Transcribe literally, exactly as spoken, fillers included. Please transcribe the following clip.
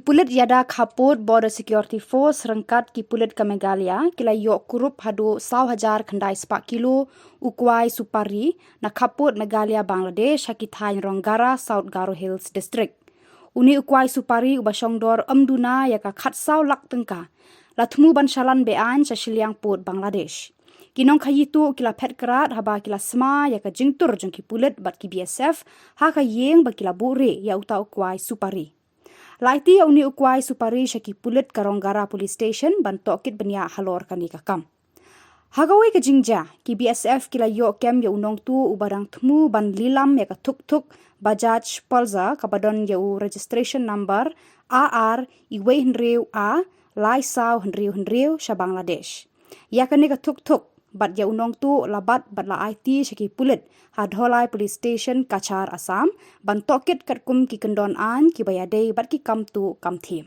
Pulit ïada khappud Border Security Force ryngkat ki pulit ka Meghalaya ki la ïoh kurup haduh saw hajar khyndai spah kilo u kwai supari na khappud Meghalaya Bangladesh ha ki thaiñ Ronggara, South Garo Hills District. Une u kwai supari uba shongdor ym duna ïa ka khatsaw lak tyngka la thmu ban shalan be-aiñ sha shiliang pud Bangladesh. Ki nongkhaïi tuh ki la phet krad haba ki la sma ïa ka jingtur jong ki pulit bad ki B S F ha ka ïing ba ki la buhrieh ïa uta u kwai supari. La aiti ïa une u kwai supari sha ki pulit ka Ronggara Police Station ban tohkit bniah halor kane ka kam. Ha kawei ka jingjia, ki B S F ki la ïoh kem ïa u nongtuh uba dang thmu ban lilam ïa ka tuk-tuk Bajaj Pulsar kaba don ïa u registration number A R wei hynriew A lai saw hynriew hynriew sha Bangladesh. Ïa kane ka tuk-tuk bad ïa u nongtuh la bat bad la aiti sha ki pulit ha Dholai Police Station, Cachar, Assam, ban tohkit katkum ki kyndon aiñ kiba ïadei bad ki kam tuh kam thiem.